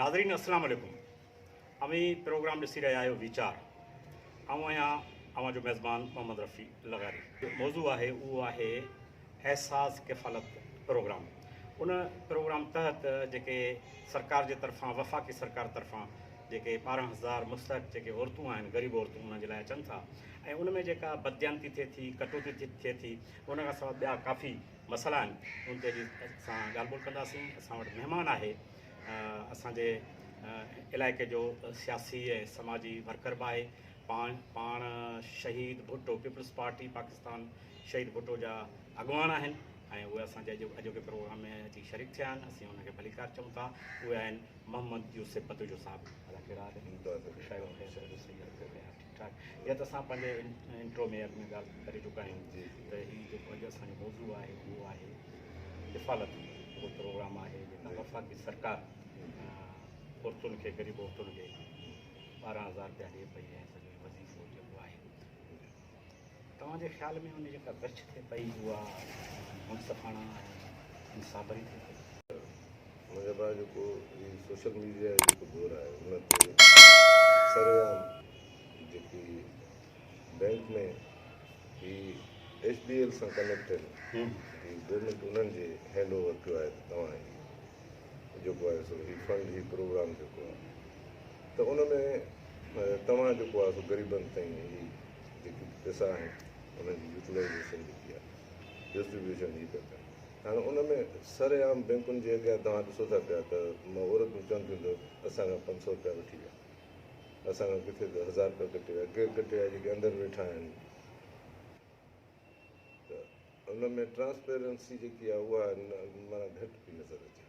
ناظرين السلام عليڪم اوهين پروگرام ڏسي رهيا آهيو ويچار آئون آهيان اوهان جو ميزبان محمد رفيع لغاري موضوع آهي اهو آهي احساس ڪفالت پروگرام ان پروگرام تحت جيڪي سرڪار جي طرفان وفاقي سرڪار طرفان جيڪي 12,000 مستحق جيڪي عورتون آهن غريب عورتون انهن جي لاء اچن ٿا ۽ ان ۾ جيڪا بدديانتي ٿئي ٿي ڪٽوتي ٿئي ٿي ان کان سواء ٻيا ڪافي مسئلا آهن ان تي اڄ اسان ڳالهه ٻولهه ڪنداسين. اسان وٽ مهمان آهي اسان جي علائقي جو سياسي ۽ سماجي ورڪر به آهي پاڻ پاڻ شهيد ڀٽو پيپلز پارٽي پاڪستان شهيد ڀٽو جا اڳواڻ آهن ۽ اهي اسان جي اڄ اڄوڪي پروگرام ۾ اچي شريڪ ٿيا آهن اسين انهن کي ڀليڪار چئون ٿا اهي آهن محمد يوسف پتوجو صاحب ادا ڪهڙا حال آهن خوش آهيو خير صحيح آهي ٺيڪ ٺاڪ يا ته اسان پنهنجي انٽرو ۾ اڳ ۾ ڳالهه ڪري چڪا آهيون ته هي جيڪو اڄ اسان جو موضوع آهي اهو آهي ڪفالت جيڪو پروگرام آهي جيڪا وفاقي سرڪار عورتن کي غريب عورتن کي 12,000 روپيا ڏئي پئي ۽ سڄو وظيفو جيڪو آهي توهان جي خيال ۾ ان جيڪا ورڇ ٿئي پئي اها منصفاڻا ۽ انصاف ڀري ٿئي پئي؟ منهنجا ڀاء جيڪو هي سوشل ميڊيا جو جيڪو دور آهي ان تي سرعام جيڪي بينڪ ۾ هي ايڇ بي ايل سان ڪنيڪٽ آهن هي گورنمينٽ انهن جي هينڊ اوور ڪيو آهي ته توهان هي جيڪو آهي سو هي فنڊ هي پروگرام جيڪو آهي ته ان ۾ توهان جيڪو آهي سو غريبن تائين هي جيڪي به پئسا آهن انهن جي يوٽيلائيزيشن جيڪي آهي ڊسٽريبيوشن هي پيا ڪن هاڻي ان ۾ سر عام بينڪن جي اڳيان توهان ڏسو ٿا پيا ته عورتون چون ٿيون ته اسان کان 500 روپيا وٺي ويا اسان کان ڪٿي ته 1000 روپيا ڪٽي ويا ڪير ڪٽي ويا جيڪي اندر ويٺا آهن ته ان ۾ ٽرانسپيرنسي جيڪي آهي اها معنيٰ گهٽ پئي نظر اچي.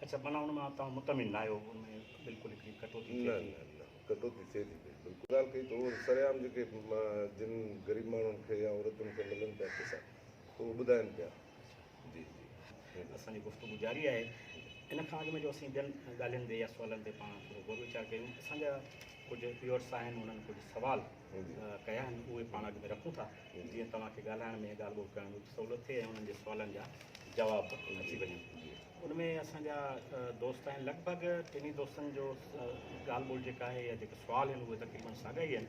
اڇا معنيٰ ان مان توهان مطمئن ناهيو ان ۾ بلڪل هڪڙي ڪٽوتي ٿئي نه ٿي. نه نه ڪٽوتي ٿئي ٿي پئي بلڪل. ڳالهه ڪئي ته اهو سرعام جيڪي جن غريب ماڻهن کي يا عورتن کي ملن پيا پئسا ته اهو ٻڌائن پيا. جي جي. اسان جي گفتگو جاري آهي ان کان اڳ ۾ جو اسين ٻين ڳالهين تي يا سوالن تي پاڻ ٿورو غور ويچار ڪيون اسان جا ڪجهه ويورس آهن انهن ڪجهه سوال ڪيا آهن اهي پاڻ اڳ ۾ رکون ٿا جيئن توهان کي ڳالهائڻ ۾ ڳالهه ٻولهه ڪرڻ ۾ به سهولت ٿئي ۽ انهن جي سوالن جا جواب به اچي وڃن. ان ۾ اسان جا دوست آهن لڳ ڀڳ ٽنهي دوستن جو ڳالهه ٻولهه جيڪا آهي يا جيڪي سوال آهن اهي تقريبن ساڳا ئي آهن.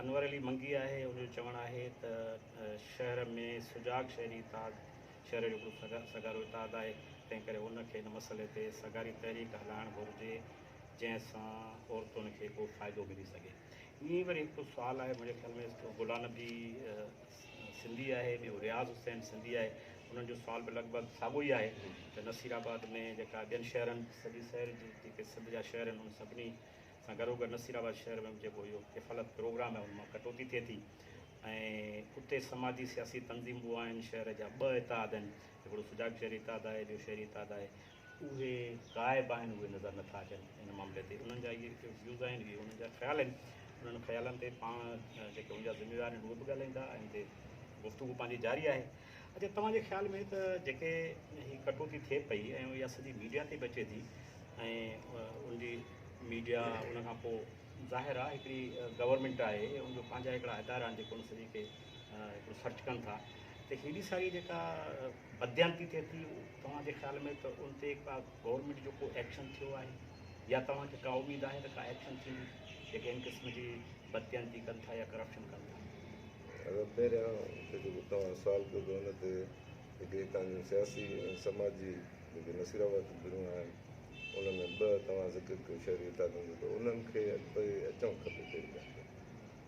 انور علي منگي آهي ان جو چوڻ آهي ته شهر ۾ سجاڳ شهري اتحاد شهر جو هڪڙو سگهارو اتحاد آهي تنهن ڪري ان کي ان مسئلي تي سگهاري تحريڪ هلائڻ گهرجي جنهن سان عورتن کي ڪو فائدو ملي سگهي. ائين ئي وري هڪڙو سوال آهي منهنجي خيال ۾ غلام نبي سنڌي آهي ٻيو رياض حسين سنڌي آهي انهن جو سوال به لڳ ڀڳ ساڳيو ئي آهي ته نصير آباد ۾ جيڪا ٻين شهرن سڄي شهر جي جيڪي سنڌ جا شهر آهن انهن سڀني سان گڏوگڏ نصير آباد شهر ۾ به جيڪو اهو ڪفالت پروگرام آهي ان مان ڪٽوتي ٿئي ٿي ۽ اتي سماجي سياسي تنظيمون آهن شهر جا ٻه اتحاد آهن هڪڙو سجاڳ شهري اتحاد آهي ٻيو شهري اتحاد آهي اهي غائب آهن اهي نظر نٿا اچن ان معاملي تي انهن جا اهي ويوز آهن اهي انهن جا خيال آهن انهن خيالن تي پاڻ جيڪي ان جا ذميوار آهن اهي به ڳالهائيندا ۽ ان تي گفتگو پنهنجي جاري آهي اچا توهان جي خيال ۾ ته جيڪي هي ڪٽوتي ٿئي پئي ۽ اها سڄي ميڊيا تي به اچي ٿي ۽ ان جي ميڊيا ان کان پوء ظاهر آهي هڪڙي گورنمينٽ آهي ان جو پنهنجا هڪڙا ادارا آهن جيڪي ان سڄي کي هڪڙو سرچ ڪن ٿا ته هيڏي ساري جيڪا بدديانتي ٿئي ٿي توهان جي خيال ۾ ته ان تي ڪا گورنمينٽ جو ڪو ايڪشن ٿيو آهي يا توهان کي ڪا اميد آهي ته ڪا ايڪشن ٿيندي جيڪي ان قسم جي بدديانتي ڪن ٿا يا ڪرپشن ڪن ٿا؟ اگر پهريان ته جيڪو توهان سوال ڪيو ته ان تي هڪ هتان جون سياسي ۽ سماجي جيڪي نصير آباد جون ڌريون آهن ان ۾ ٻه توهان ذڪر ڪيو شهري اتحادن جو ته انهن کي اڳتي اچڻ کپي پهرين ڳالهه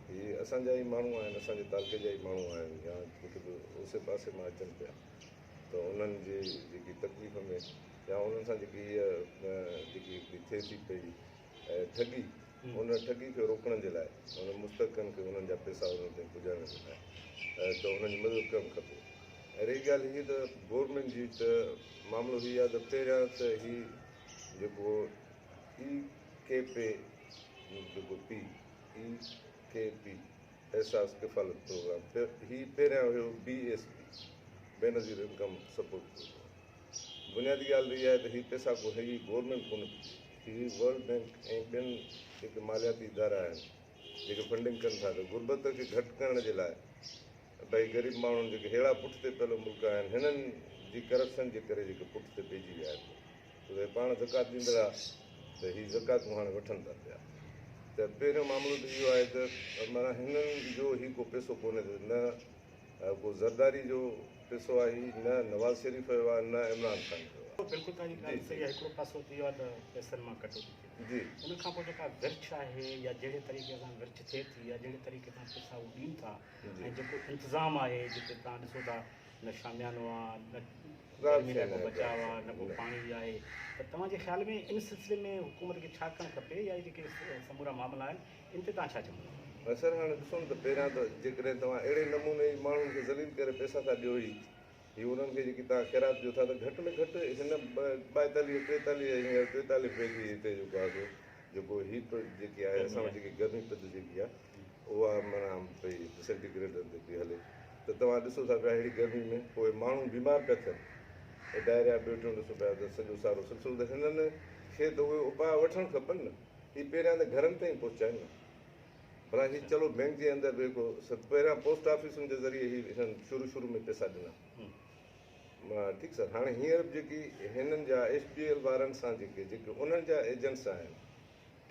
ته هي اسان جا ئي ماڻهو آهن اسان جي تعلقي جا ئي ماڻهو آهن يا جيڪي به اوسي پاسي مان اچن پيا ته انهن جي جيڪي تڪليف ۾ يا انهن سان جيڪي هيء جيڪي هڪڙي ٿئي ٿي پئي ٺڳي ان ٺڳي کي روڪڻ جي لاء انهن مستحقن کي انهن جا پئسا انهن تائين پڄائڻ جي لاء ته انهن جي مدد ڪرڻ کپي ۽ رهي ڳالهه هيء ته گورنمينٽ جي ته معاملو هي آهي ته پهريان ته هي جيڪو اي ڪي پي جيڪو پي اي ڪي پي احساس ڪفالت پروگرام هي پهريان هيو B S P Benazir income support programme بنيادي ڳالهه اها آهي ته هي پئسا ڪو هي گورنمينٽ ڪونه ٿي ڏئي هي ورلڊ بينڪ ۽ ٻين جيڪي مالياتي ادارا آهن جيڪي فنڊنگ ڪن ٿا ته غربت کي گهٽ ڪرڻ جي لاء ڀئي غريب ماڻهن جيڪي ههڙا پٺتي پيل ملڪ آهن هنن جي ڪرپشن جي ڪري جيڪي پٺتي پئجي ويا آهن. ڇو ته هي پاڻ زڪوات ڏيندڙ ها ته هي زڪواتون هاڻي وٺن ٿا پيا ته پهريون معاملو ته اهو آهي ته معنيٰ هنن جو هي ڪو پئسو ڪونهي ته نه ڪو زرداري جو پئسو آهي هي نه نواز شريف جو آهي نه عمران خان جو آهي. بلڪل توهان جي ڳالهه صحيح آهي هڪڙو پاسو ته اهو آهي ته پئسن مان ڪٽوتي ٿئي ٿي ان کان پوء جيڪا ورڇ آهي يا جهڙي طريقي سان ورڇ ٿئي ٿي يا جهڙي طريقي سان پئسا هو ڏين ٿا ۽ جيڪو انتظام آهي جتي توهان ڏسو ٿا نه شاميانو آ، نه گرمي لاء ڪو بچاء آ، نه ڪو پاڻي آهي ته توهان جي خيال ۾ ان سلسلي ۾ حڪومت کي ڇا ڪرڻ کپي يا هي جيڪي سمورا معاملا آهن ان تي توهان ڇا چوندا؟ سر هاڻي ڏسو نه ته پهريان ته جيڪڏهن توهان اهڙي نموني ئي ماڻهن کي ذليل ڪري پئسا ٿا ڏيو ئي هي انهن کي جيڪي توهان خيرات ڏيو ٿا ته گهٽ ۾ گهٽ هن 42 43 هينئر 43 پئي ٿي هتي جيڪو آهي سو جيڪو هيٽ جيڪي آهي اسان وٽ جيڪي گرمي پد جيڪي آهي اها معنيٰ پئي سينٽي گريڊن تي پئي هلي ته توهان ڏسو ٿا پيا اهڙي گرمي ۾ پوء ماڻهو بيمار پيا ٿين ۽ ڊائريا ٻيو ٽيون ڏسو پيا ته سڄو سارو سلسلو ته هنن کي ته اهي اپاء وٺڻ کپن نه هي پهريان ته گهرن تائين پهچائن نه ڀلا هي چلو بينڪ جي اندر به هڪڙو پهريان پوسٽ آفيسن جي ذريعي هي هنن شروع شروع ۾ پئسا ڏنا ٺيڪ سر هاڻي هينئر به جيڪي هنن جا ايس بي ايل وارن سان جيڪي جيڪي انهن جا ايجنٽس آهن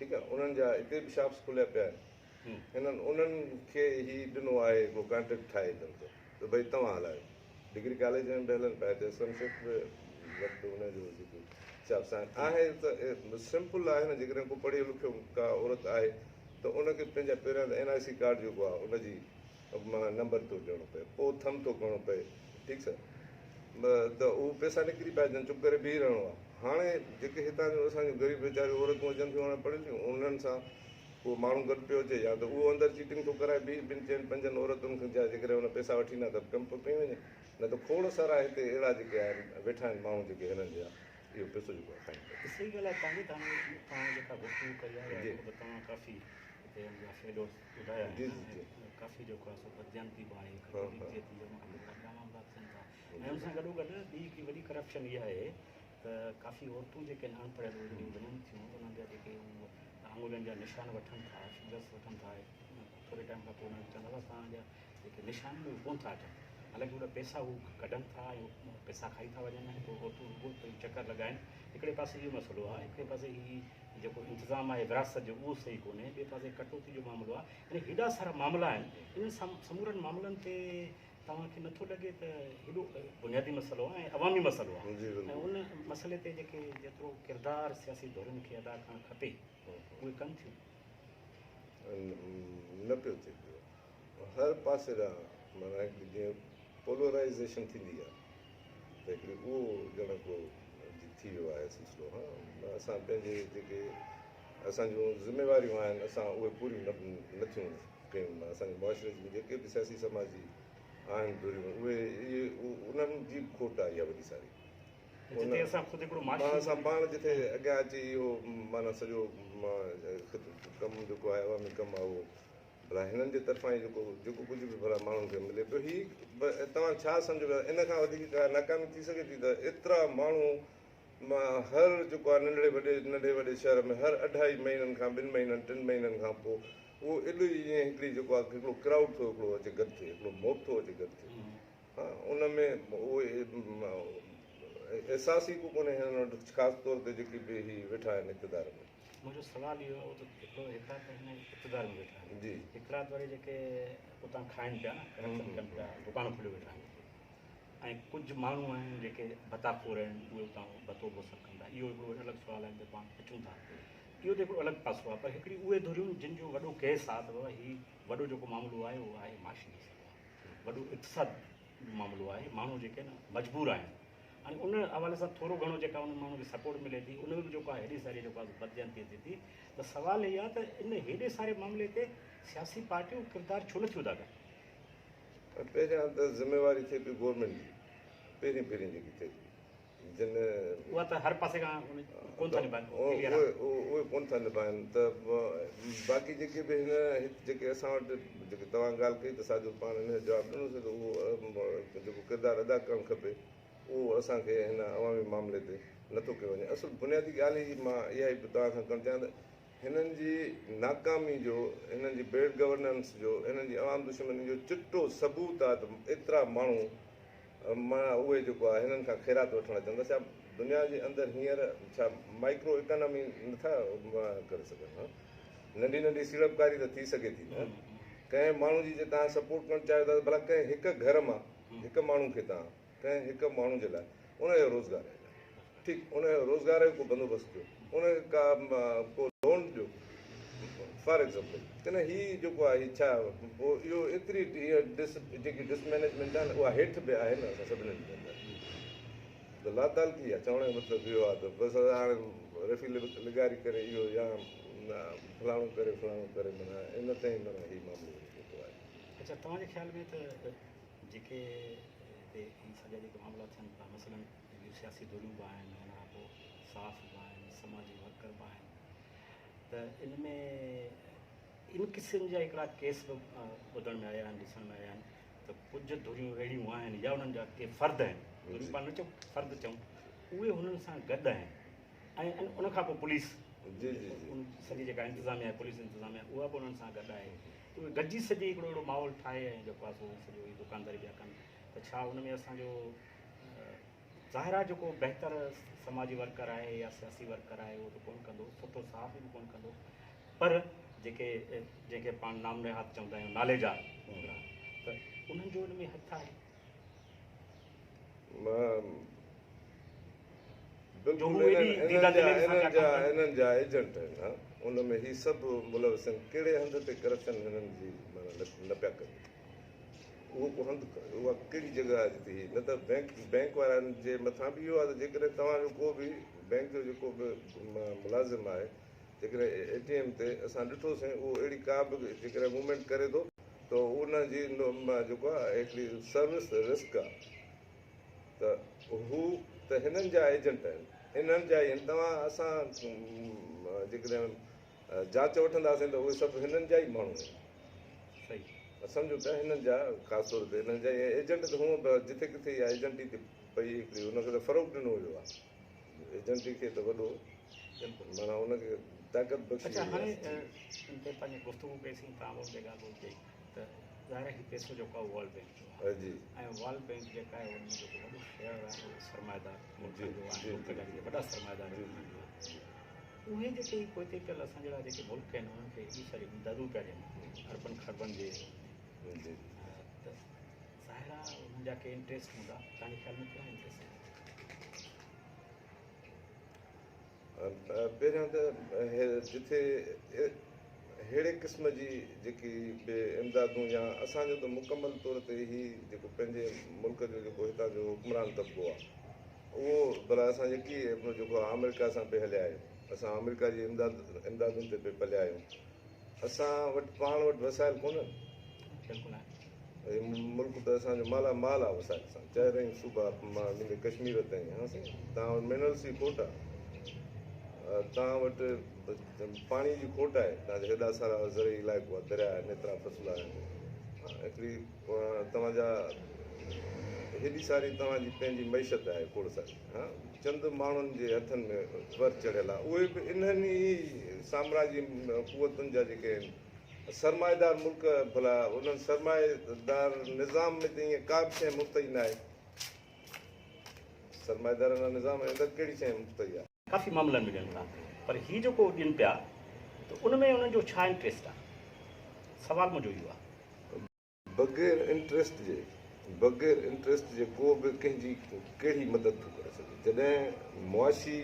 ٺيڪ آهي انهن جا اتي به شاپس کليا پيا آهن هنن انهن کي هي ڏنو آهي هڪڙو ڪانٽريڪٽ ٺاهي اٿن ته ڀئي توهان هلايو. ڊگري ڪاليج ۾ به هلن پيا هتي اسلم شيخ به وٽ به انهن جو جيڪو شاپس آهن آهي ته سمپل آهي نه جيڪڏهن ڪو پڙهيو لکيو ڪا عورت آهي ته ان کي پنهنجا پهريان ته اين آء سي ڪارڊ جيڪو آهي ان جي نمبر ٿو ڏيڻو پئي پوء ٿم ٿو ڪرڻو پئي ٺيڪ سر ته اهو پئسا نڪري پيا اچن چپ ڪري بيهي رهڻو آهي هاڻي جيڪي هتان جون اسان جون غريب ويچاريون عورتون اچن ٿيون هاڻي پڙهيل ٿيون انهن سان ڪو ماڻهو گڏ پيو اچي يا ته اهو اندر چيٽنگ ٿو ڪرائي ٻي ٻن چئن پنجن عورتن کان جا جيڪڏهن ان پئسا وٺي نه ته ڪم پيو پئي وڃي نه ته کوڙ سارا هتي اهڙا جيڪي آهن ويٺا آهن ماڻهو جيڪي هنن جا اهو پئسو جيڪو آهي کائين پيا. صحيح ڳالهه آهي توهان جي ته هاڻي توهان جيڪا گفتگو ڪئي آهي اها ته توهان ڪافي هتي ان جا فيلورس ٻڌايا آهن ۽ ڪافي جيڪو آهي سو بدديانتي به آهي ڪٽوتي ٿئي ٿي ان کان پوء ٻيا معاملا ٿين ٿا ۽ ان سان گڏو گڏ ٻي هڪڙي وڏي ڪرپشن اها آهي ته ڪافي عورتون جيڪي آهن اڻ پڙهيل اهي جڏهن وڃن ٿيون ته انهن جا جيڪي هو آڱرين جا نشان وٺن ٿا فنگرس وٺن ٿا ٿوري ٽائيم کان پوء انهن کي چوندا ته توهان جا جيڪي نشان آهن اهي ڪونه ٿا اچن حالانڪه اهي پئسا هو ڪڍن ٿا ۽ پئسا کائي ٿا وڃن ۽ پوء عورتون رڳو پيون چڪر لڳائن هڪڙي پاسي اهو مسئلو آهي هڪڙي پاسي هي جيڪو انتظام آهي وراثت جو اهو صحيح ڪونهي ٻئي پاسي ڪٽوتي جو معاملو آهي يعني هيڏا سارا معاملا آهن انهن سمورن معاملن تي توهان کي نٿو لڳي ته هيڏو بنيادي مسئلو آهي ۽ عوامي مسئلو آهي ۽ ان مسئلي تي جيڪي جيترو ڪردار سياسي ڌرين کي ادا ڪرڻ کپي اهي ڪن ٿيون؟ نه پيو ٿئي پيو هر پاسي ڏانهن معنيٰ هڪ جيئن پولرائيزيشن ٿيندي آهي ته هڪڙي اهو ڄڻ هڪڙو ٿي ويو آهي سلسلو ها اسان پنهنجي جيڪي اسان جون ذميواريون آهن اسان اهي پوريون نه ٿيون ڪيون اسان جي معاشري جون جيڪي به سياسي سماجي آهن ڌريون اهي انهن جي به کوٽ آهي اها وڏي ساري جتي اسان خود هڪڙو معاشي اسان پاڻ جتي اڳيان اچي اهو معنيٰ سڄو ڪم جيڪو آهي عوامي ڪم آهي اهو ڀلا هنن جي طرفان ئي جيڪو جيڪو ڪجهه به ڀلا ماڻهن کي ملي پيو هي توهان ڇا سمجهو پيا ان کان وڌيڪ ڪا ناڪامي ٿي سگهي ٿي ته ايترا ماڻهو هر جيڪو آهي ننڍڙي وڏي ننڍي وڏي شهر ۾ هر اڍائي مهينن کان ٻن مهينن ٽن مهينن کان پوء اهو ايڏو ئي ائين هڪڙي جيڪو آهي هڪڙو ڪرائوڊ ٿو هڪڙو اچي گڏ ٿئي هڪڙو موب ٿو اچي گڏ ٿئي ها ان ۾ اهو احساس ئي ڪو ڪونهي هنن وٽ خاص طور تي جيڪي به هي ويٺا آهن اقتدار ۾. منهنجو سوال اهو آهي ته هڪڙو هڪڙا ته هن اقتدار ۾ ويٺا آهن هڪڙا ته وري جيڪي اتان کائن پيا نه ڪرپشن ڪن پيا دڪان کوليو ويٺا آهن ۽ ڪجهه ماڻهو آهن جيڪي ڀتا خور آهن اهي اتان ڀتو بوسڪ ڪن ٿا اهو هڪڙو الڳ سوال آهي ته پاڻ اچون ٿا اهو ته هڪڙو الڳ پاسو آهي پر هڪڙي اهي ڌريون جن جو وڏو ڪيس آهي ته بابا هي وڏو جيڪو معاملو آهي اهو آهي معاشي مسئلو آهي وڏو اقتصاد جو معاملو آهي ماڻهو جيڪي آهن مجبور آهن هاڻي ان حوالي سان ٿورو گهڻو جيڪا انهن ماڻهن کي سپورٽ ملي ٿي ان ۾ به جيڪو آهي هيڏي ساري جيڪو آهي بدديانتي اچي ٿي ته سوال هي آهي ته ان هيڏي ساري معاملي تي سياسي پارٽيون ڪردار ڇو نٿيون ادا ڪن؟ پهريان ته ذميواري ٿئي پئي گورنمينٽ جي پهرين پهرين جيڪي ٿئي ٿي جن اها ته هر پاسي کان ڪون ٿا نڀائن اهي ڪون ٿا نڀائن ته باقي جيڪي به هن جيڪي اسان وٽ جيڪي توهان ڳالهه ڪئي ته ساڳيو پاڻ ان جو جواب ڏنوسي ته اهو جيڪو ڪردار ادا ڪرڻ کپي اهو اسان کي هن عوامي معاملي تي نٿو ڪيو وڃي اصل بنيادي ڳالهه ئي مان اها ئي توهان کان ڪرڻ چاهيان ته هنن جي ناڪامي جو هنن جي بيڊ گورننس جو هنن جي عوام دشمني جو چٽو ثبوت آهي ته ايترا ماڻهو معنيٰ اهي جيڪو آهي هنن کان خيرات وٺڻ اچن ٿا ڇا دنيا جي اندر هينئر ڇا مائڪرو اڪانامي نٿا ڪري سگهن ها ننڍي ننڍي سيڙپڪاري ته ٿي سگهي ٿي نه ڪنهن ماڻهو جي جي توهان سپورٽ ڪرڻ چاهيو ٿا ته ڀلا ڪنهن هڪ گهر مان هڪ ماڻهو کي توهان ڪنهن هڪ ماڻهو جي لاء ان جو روزگار آهي ٺيڪ ان جو روزگار جو ڪو بندوبست ڪيو ان کي ڪا ڪو لون ڏيو فار ايگزامپل ڪنه هي جيڪو آهي هي ڇا پوء اهو ايتري هيء ڊس جيڪي ڊس مئنيجمينٽ آهي نه اها هيٺ به آهي نه اسان سڀني جي اندر ته لاتعلقي آهي چوڻ جو مطلب اهو آهي ته بس هاڻي رفيع لغاري ڪري اهو يا فلاڻو ڪري فلاڻو ڪري معنيٰ ان تائين معنيٰ هي معاملو وڃي پهتو آهي. اڇا توهان جي خيال ۾ ته جيڪي هتي هي سڄا جيڪي معاملا ٿين ٿا مثلاً ٻيون سياسي ڌريون به آهن ان کان پوء صحافي به آهن سماجي ورڪر به آهن ته ان ۾ ان قسم جا هڪڙا ڪيس به ٻڌڻ ۾ آيا آهن ڏسڻ ۾ آيا آهن ته ڪجهه ڌريون اهڙيون آهن يا انهن جا ڪي فرد آهن ڌريون پاڻ نه چئون فرد چئون اهي هنن سان گڏ آهن ۽ ان کان پوء پوليس جي جي جي سڄي جيڪا انتظاميا آهي پوليس انتظاميا اها به انهن سان گڏ آهي اهي گڏجي سڄي هڪڙو اهڙو ماحول ٺاهي ۽ جيڪو آهي سو سڄو هي دڪانداري پيا ڪن ته ڇا ان ۾ اسان جو ظاهر آهي جيڪو بهتر سماجي ورڪر آهي يا سياسي ورڪر آهي اهو ته ڪونه ڪندو، سٺو صحافي به ڪونه ڪندو پر جيڪي جنهن کي پاڻ نام نهاد چوندا آهيون نالي جا هڪڙا ته انهن جو ان ۾ هٿ آهي. بلڪل انهن جا ايجنٽ آهن ان ۾ هي سڀ ملوث آهن ڪهڙي هنڌ تي ڪرپشن هنن جي معنيٰ نه پيا ڪن. اهو ڪو هنڌ اها ڪهڙي جڳهه آهي جتي هي نه ته بئنڪ بئنڪ وارن جي مٿان به اهو آهي ته جيڪڏهن توهان جو ڪو به بئنڪ جو جيڪو به ملازم آهي جيڪڏهن اي ٽي ايم تي اسان ڏٺوسين اهو اهڙي ڪا به جيڪڏهن موومينٽ ڪري ٿو ته ان جي جيڪو آهي هڪڙي سروس رسڪ آهي ته هو ته هنن جا ايجنٽ آهن انهن جا ئي آهن توهان اسان جيڪڏهن جاچ وٺنداسين ته اهي سڀ هنن جا ئي ماڻهو آهن. صحيح. سمجهون ته هنن جا خاص طور تي هنن جا اهي ايجنٽ ته هونء به جٿي ڪٿي اها ايجنٽي ٿي پئي هڪڙي ان کي ته فروغ ڏنو ويو آهي ايجنٽي کي ته وڏو بلڪل معنيٰ ان کي طاقت بخشي اڇا وئي هاڻي آهي. ان تي پنهنجي گفتگو ڪئي سين تان به ان تي ڳالهه ٻولهه ڪئي ته ظاهر آهي هي پئسو جيڪو آهي ورلڊ بينڪ جو آهي جي. ۽ ورلڊ بينڪ جيڪا آهي ان ۾ جيڪو وڏو شيئر آهي اهو سرمائيدار جي ملڪن جو آهي جي ملڪ جي جا جيڪي وڏا سرمائيدار جي آهن انهن جو آهي. جي. اهي جيڪي هي پوئتي پيل اسان جهڙا جيڪي ملڪ آهن انهن کي ايڏي ساري امدادون پيا ڏين اربن کربن جي جي ته ظاهر آهي انهن جا ڪي انٽريسٽ هوندا توهان جي خيال ۾ ڪهڙا انٽريسٽ آهن؟ پهريان ته جتي ههڙي قسم جي جيڪي به امدادون يا اسان جو ته مڪمل طور تي هي جيڪو پنهنجي ملڪ جو جيڪو هتان جو حڪمران طبقو آهي اهو ڀلا اسان يڪي جيڪو آمريڪا سان پئي هليا آهيون، اسان آمريڪا جي امداد امدادن تي پئي پليا آهيون، اسان وٽ پاڻ وٽ وسائل ڪونهن. بلڪل آهن. هي ملڪ ته اسان جو مالا مال آهي وسائل سان، چارئي صوبا مان ويندي ڪشمير تائين ها سائين توهان وٽ منرلس جي کوٽ آهي، توهان وٽ پاڻي جي کوٽ آهي، توهان جا هيڏا سارا زرعي علائقو آهي، درياء آهن، ايترا فصل آهن، هڪڙي توهان جا هيڏي ساري توهان جي پنهنجي معيشت آهي کوڙ ساري ها چند ماڻهن جي هٿن ۾ ور چڙهيل آهي اهي به انهن ئي سامراجي قوتن جا جيڪي آهن سرمائيدار ملڪ ڀلا انهن سرمائيدار نظام ۾ ته ائين ڪا به شيء مفت ئي ناهي سرمائيدارانه نظام ۾ اندر ڪهڙي شيء مفت ئي آهي. ڪافي معاملن ۾ ڏين ٿا پر هي جيڪو ڏين پيا ته ان ۾ انهن جو ڇا انٽريسٽ آهي سوال منهنجو اهو آهي. بغير انٽريسٽ جي بغير انٽريسٽ جي ڪو به ڪنهن جي ڪهڙي مدد ٿو ڪري سگهي جڏهن معاشي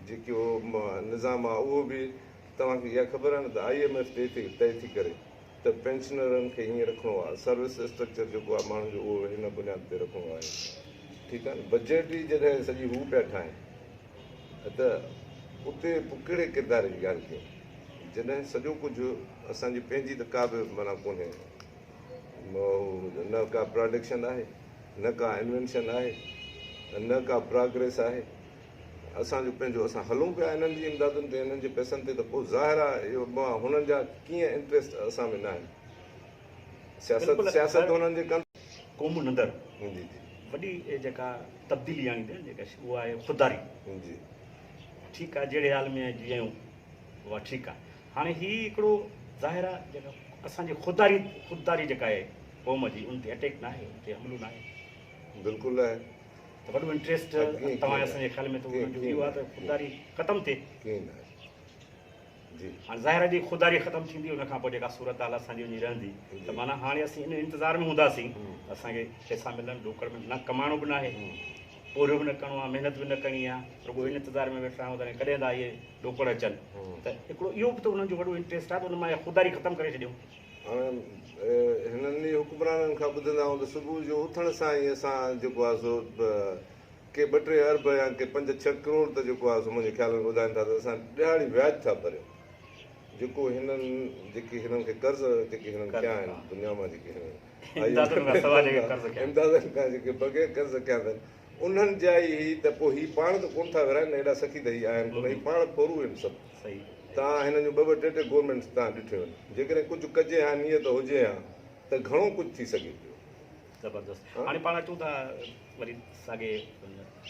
جيڪو نظام آهي اهو به توهان کي اها خبر آهي نه ته I M F طئي ٿي طئي ٿي ڪري ته پينشنرن کي هيئن رکڻو آهي سروس اسٽرڪچر جيڪو آهي ماڻهن جو اهو هن بنياد تي رکڻو آهي ٺيڪ آهي نه بجيٽ ئي جڏهن سڄي هو پيا ٺاهين ته اتي پوء ڪهڙي ڪردار جي ڳالهه ڪيون جڏهن سڄو ڪجهه اسان جي پنهنجي ته ڪا به معنيٰ ڪونهي نه ڪا پراڊڪشن آهي نه ڪا انوينشن آهي نه ڪا پراگريس آهي اسان جو پنهنجو اسان هلون پيا انهن جي امدادن تي انهن جي پئسن تي ته پوء ظاهر آهي اهو هنن جا ڪيئن انٽريسٽ اسان ۾ ناهن سياست سياست هنن جي ڪن قومن اندر جي جي وڏي جيڪا تبديلي آڻيندي آهي جيڪا اها آهي خودداري جي ٺيڪ آهي جهڙي حال ۾ جي آهيون اها ٺيڪ آهي هاڻي هي هڪڙو ظاهر آهي جيڪا اسان جي خودداري خودداري جيڪا آهي قوم جي ان تي اٽيڪ ناهي ان تي حملو ناهي. بلڪل آهي. ته وڏو انٽريسٽ توهان اسان جي خيال ۾ ته انهن جو اهو آهي ته خودداري ختم ٿئي. ڪيئن نه آهي جي. هاڻي ظاهر آهي جي خودداري ختم ٿيندي ان کان پوء جيڪا صورتحال اسان جي وڃي رهندي ته معنيٰ هاڻي اسين ان انتظار ۾ هونداسين ته اسان کي پئسا ملن ڏوڪڙ ۾ نه ڪمائڻو به ناهي پورهيو به نه ڪرڻو آهي محنت به نه ڪرڻي آهي رڳو ان انتظار ۾ ويٺا آهيون ته ڪڏهن ٿا اهي ڏوڪڙ اچن ته هڪڙو اهو به ته انهن جو وڏو انٽريسٽ آهي ته ان مان اها خودداري ختم ڪري ڇڏيون. هاڻي هنن ئي حڪمرانن کان ٻڌندا آهيون ته صبح جو اٿڻ سان ئي اسان جيڪو آهي سو ڪي ٻه ٽي ارب يا ڪي پنج ڇهه ڪروڙ ته جيڪو آهي سو منهنجي خيال ۾ ٻڌائين ٿا ته اسان ڏهاڙي وياج ٿا ڀريون جيڪو هنن جيڪي هنن کي قرض جيڪي هنن ڪيا آهن دنيا مان جيڪي هنن امدادن کان جيڪي بغير قرض ڪيا اٿن انهن جا ئي هي ته پوء هي پاڻ ته ڪونه ٿا ورهائن ايڏا سخي ته هي آهن ڪونه هي پاڻ ڦورو آهن سڀ توهان هنن جون ٻه ٻه ٽي ٽي گورنمينٽس توهان ڏٺيون آهن جيڪڏهن ڪجهه ڪجي ها نيت هجي ها ته گهڻو ڪجهه ٿي سگهي پيو. زبردست هاڻي پاڻ اچون ٿا وري ساڳي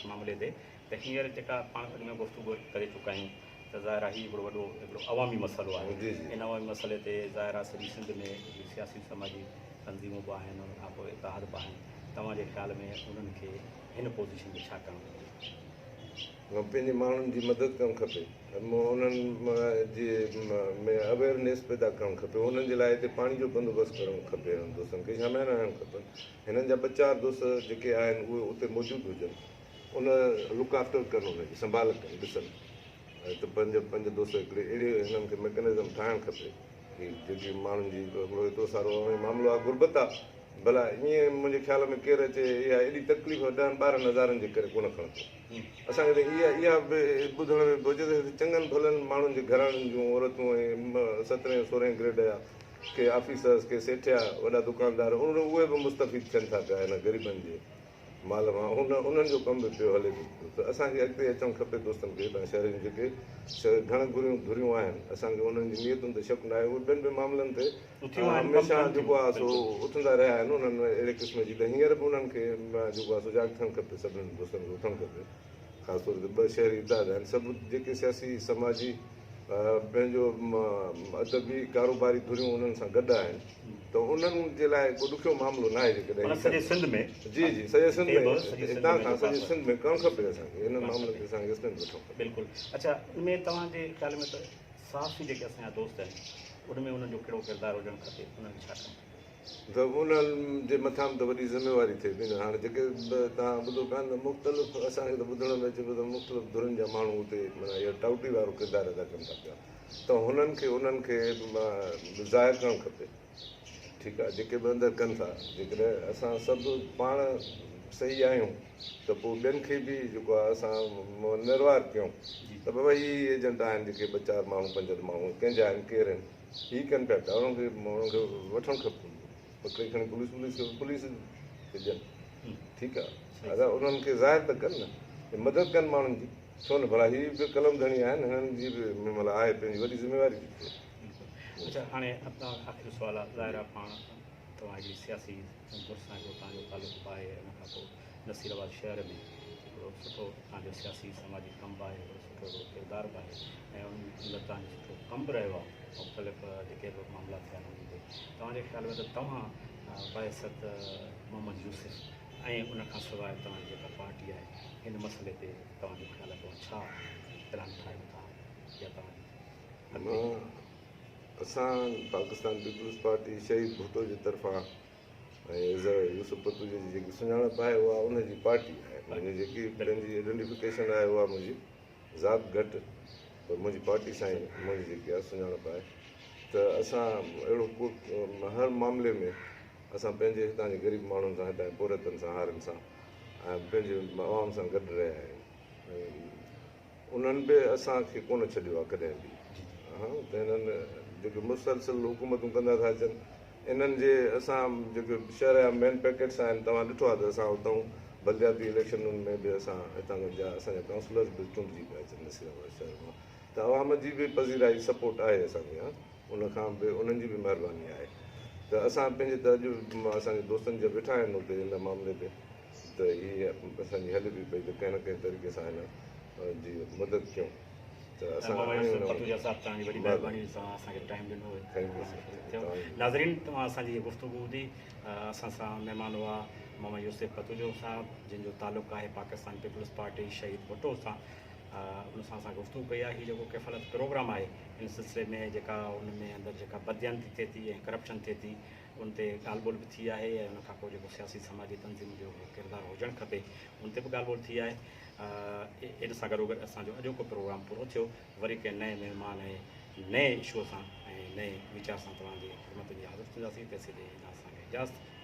معاملي تي ته هينئر جيڪا پاڻ اڳ ۾ گفتگو ڪري چڪا آهيون ته ظاهر آهي هي هڪڙو وڏو هڪڙو عوامي مسئلو آهي ان عوامي مسئلي تي ظاهر آهي سڄي سنڌ ۾ سياسي سماجي تنظيمون به آهن ان کان پوء اتحاد به آهن توهان جي خيال ۾ انهن کي هن پوزيشن ۾ ڇا ڪرڻ گهرجي؟ پنهنجي ماڻهن جي مدد ڪرڻ کپي انهن جي ۾ اويئرنيس پيدا ڪرڻ کپي انهن جي لاء هتي پاڻي جو بندوبست ڪرڻ کپي هنن دوستن کي شاميانا هڻڻ کپن هنن جا ٻه چار دوست جيڪي آهن اهي اتي موجود هجن ان لڪ آفٽر ڪن ان جي سنڀال ڪن ڏسن ته پنج پنج دوست هڪڙي اهڙي هنن کي ميڪنزم ٺاهڻ کپي هي جيڪي ماڻهن جي هڪڙو ايترو سارو عوامي معاملو آهي غربت آهي ڀلا ائين منهنجي خيال ۾ ڪير اچي اها ايڏي تڪليف ڏهن ٻارهن هزارن جي ڪري ڪونه کڻندو اسان کي ته اها اها به ٻڌڻ ۾ پيو اچي ته چڱن ڀلن ماڻهن جي گهراڻن جون عورتون ۽ سترهين سورهين گريڊ جا ڪي آفيسرس ڪي سيٺيا وڏا دڪاندار اهي به مستفيد ٿين ٿا پيا هن غريبن جي مال مان ان انهن جو ڪم به پيو هلي پيو ته اسان کي اڳتي اچڻ کپي دوستن کي هتان شهرين جيڪي گهڻ گهريون ڌريون آهن اسان کي انهن جي نيتن تي شڪ ناهي اهي ٻين به معاملن تي هميشه جيڪو آهي سو اٿندا رهيا آهن انهن اهڙي قسم جي ته هينئر به انهن کي جيڪو آهي سجاڳ ٿيڻ کپي سڀني دوستن کي اٿڻ کپي خاص طور تي ٻه شهري اتحاد آهن سڀ جيڪي سياسي سماجي پنهنجو ادبي ڪاروباري ڌريون انهن سان گڏ آهن ته انهن جي لاء ڪو ڏکيو معاملو ناهي جيڪڏهن معنيٰ سڄي سنڌ ۾ جي جي سڄي سنڌ ۾ هتان کان سڄي سنڌ ۾ ڪرڻ کپي اسان کي انهن معاملن تي اسان کي اسٽينڊ وٺڻ کپي. بلڪل اڇا ان ۾ توهان جي خيال ۾ ته صحافي جيڪي اسان جا دوست آهن ان ۾ انهن جو ڪهڙو ڪردار هجڻ کپي انهن کي ڇا ڪرڻ کپي؟ ته انهن جي مٿان به ته وڏي ذميواري ٿئي پئي نه هاڻي جيڪي به توهان ٻڌو پيا نه مختلف اسان کي ته ٻڌڻ ۾ اچي پيو ته مختلف ڌرين جا ماڻهو اتي معنيٰ اهو ٽائوٽي وارو ڪردار ادا ڪن ٿا پيا ته هنن کي انهن کي ظاهر ڪرڻ کپي ٺيڪ آهي جيڪي به اندر ڪن ٿا جيڪڏهن اسان سڀ پاڻ صحيح آهيون ته پوء ٻين کي به جيڪو آهي اسان نروار ڪيون ته بابا هي ايجنٽ آهن جيڪي ٻه چار ماڻهو پنج ماڻهو ڪنهن جا آهن ڪير آهن هي ڪن پيا ٿا انهن کي انهن کي وٺڻ کپي پڪڙي کڻي پوليس پوليس کي پوليس کي ڏين ٺيڪ آ ادا انهن کي ظاهر ته ڪن نه مدد ڪن ماڻهن جي ڇو نه ڀلا هي به قلم ڌڻي آهن هنن جي به مطلب آهي پنهنجي وڏي ذميواري ٿي ٿئي. اچا هاڻي آخري سوال آ ظاهر آ پاڻ توهان هڪڙي سياسي ڌر سان هڪڙو توهان جو تعلق به آهي ان کان پوء نصير آباد شهر ۾ هڪڙو سٺو توهان جو سياسي سماجي ڪم به آهي هڪڙو سٺو هڪڙو ڪردار به آهي ۽ ان اندر توهان جو سٺو ڪم به رهيو آهي مختلف جيڪي به معاملا ٿيا آهن انهن تي توهان جي خيال ۾ ته توهان بحيثيت محمد يوسف ۽ ان کان سواء توهان جي جيڪا پارٽي آهي هن مسئلي تي توهان جو خيال آهي توهان ڇا پلان ٺاهيو ٿا يا توهان جي اڳتي اسان پاڪستان پيپلز پارٽي شهيد ڀٽو جي طرفان ۽ يوسف پتوجي جي جيڪي سڃاڻپ آهي اها ان جي پارٽي آهي منهنجي جيڪي پنهنجي آئيڊنٽيفڪيشن آهي اها منهنجي ذات گهٽ پر منهنجي پارٽي سان ئي منهنجي جيڪي آهي سڃاڻپ آهي ته اسان اهڙو ڪو هر معاملي ۾ اسان پنهنجي هتان جي غريب ماڻهن سان هتان جي پورهيتن سان هارين سان ۽ پنهنجي عوام سان گڏ رهيا آهيون ۽ انهن به اسان کي ڪونه ڇڏيو آهي ڪڏهن به ها ته هنن جيڪي مسلسل حڪومتون ڪندا ٿا اچن انهن جي اسان جيڪي شهر جا مين پيڪيٽس آهن توهان ڏٺو آهي ته اسان اتان بلدياتي اليڪشنن ۾ به اسان هتان جا اسان جا ڪائونسلرز به چونڊجي پيا اچن نصير آباد شهر مان ته عوام جي به پذيرائي سپورٽ آهي اسان کي ها ان کان به انهن جي به مهرباني آهي ته اسان پنهنجي ته اڄ اسان جي دوستن جا ويٺا آهن اتي ان معاملي تي ته هي اسان جي هلي به پئي ته ڪنهن نه ڪنهن طريقي سان هن جي مدد ڪيون ته اسان بابا يوسف پتوجا صاحب توهان جي وڏي مهرباني جو توهان اسان کي ٽائيم ڏنو thank you ناظرين توهان اسان جي گفتگو ٻڌي اسان سان مهمان هئا محمد يوسف پتوجو صاحب جن جو تعلق آهي پاڪستان پيپلز پارٽي شهيد ڀٽو سان، ان سان اسان گفتگو ڪئي آهي. هي جيڪو ڪفالت پروگرام آهي ان سلسلي ۾ جيڪا ان ۾ اندر جيڪا بدديانتي ٿئي ٿي ۽ ڪرپشن ٿئي ٿي ان تي ڳالهه ٻولهه به ٿي آهي ۽ ان کان پوء جيڪو سياسي سماجي تنظيم جو ڪردار هجڻ کپي ان تي به ڳالهه ٻولهه ٿي آهي. ان سان گڏوگڏ اسان جو اڄوڪو پروگرام پورو ٿيو. وري ڪنهن نئين مهمان ۽ نئين اشوء سان ۽ نئين ويچار سان توهان جي خدمتن جي حاضر ٿينداسين. تيسين ڏي اسان کي اجازت.